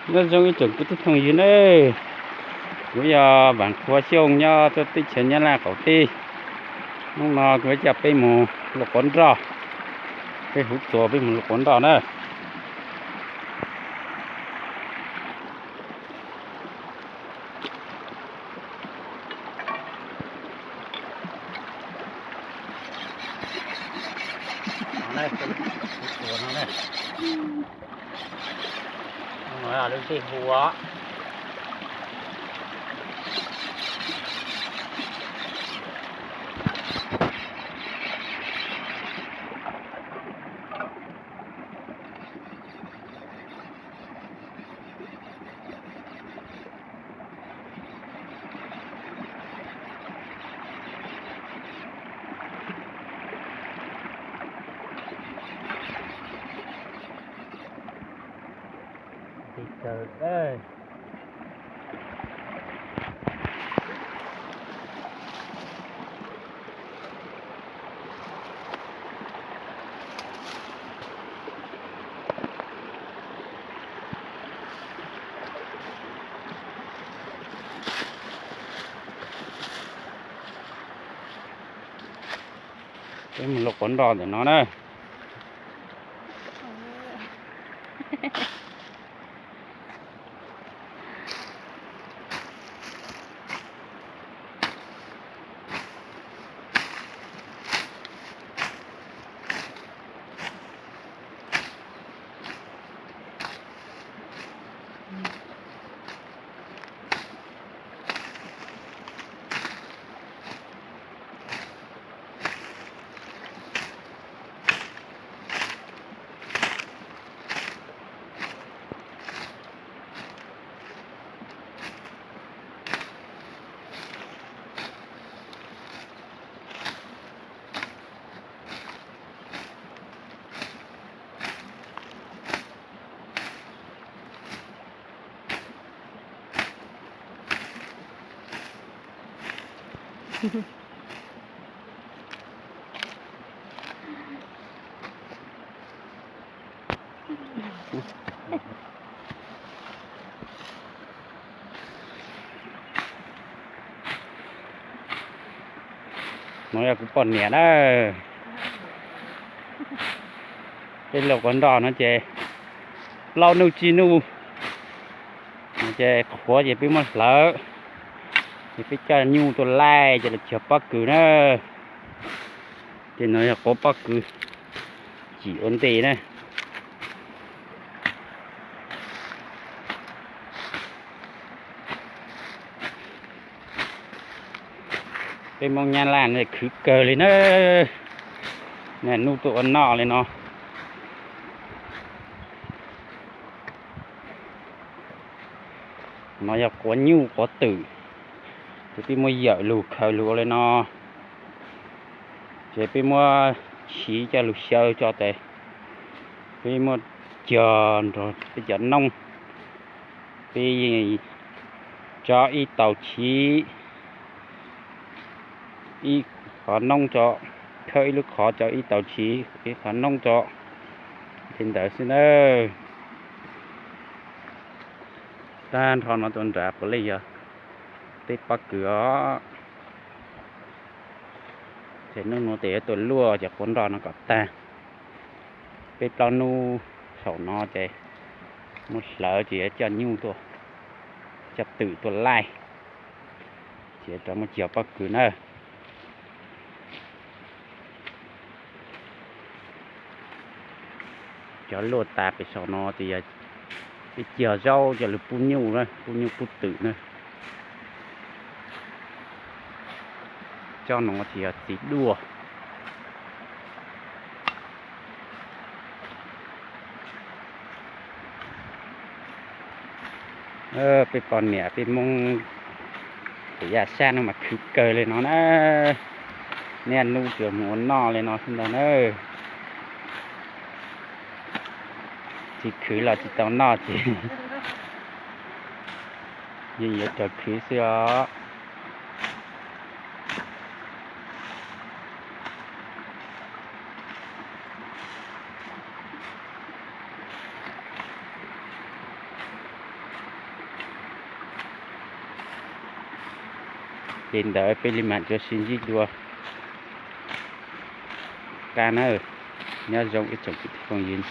Nyob zoo ib tsoom kwv tij phooj ywg nawb, kuv yog Vam Qhua Xyooj nyob teb chaws Nyab Laj qaum teb. Hnub no kuv coj peb mus luaj quav nroj, peb huv txuas peb mus luaj quav nroj na. Lub tij hu os. Peb mus luaj quav nroj ntawm no na. No yog kuv poj niam na. Peb luaj quav nroj no ces plaub nub tsib nub no ces qhuav ces peb muab hlawv, ces peb coj nyuj tuaj laij ces los cog pob kws na. Ces no yog quav pob kws cim ua ntej na. Peb Hmoob Nyab Laj no khwv kawg li na. Niaj hnub tuaj ua noj li no. No yog quav nyuj quav twm, ces peb muab yawm lug khaws lug ua li no, ces peb muab chiv coj lug xyaw tso tes, peb muab cog nrog peb cov noob, peb yeej tso ib tau chiv, ib qhov noob tso, khawb ib lub qhov tso ib tau chiv, ib qhov noob tso, li ntawd xwb nawb. Tag nrho no rau nrad puav leej yog peb pob kws os. Ces hnub no ces yuav tuaj luaj cov quav nroj no kom tag. Peb plaub hnub saum no ces muab hlawv ces yuav coj nyuj tuaj, coj twm tuaj laij, ces rov muab cog pob kws na. Cov luaj tas pem saum no ces yog peb cog zaub coj lug pub nyuj na, pub nyuj pub twm na. Tsob no ces yog txiv duaj. Peb poj niam peb Hmoob pem yaj sab no mas khwv kawg li no na. Niaj hnub tsuas mus ua noj li no xwb ntag na. Tsis khwv los tsis tau noj ces yeej yuav raug khwv xwb os. Ces ntawd peb li mam rov sib ntsib dua. Ua tsaug nawb, nyob zoo ib tsoom kwv tij phooj ywg.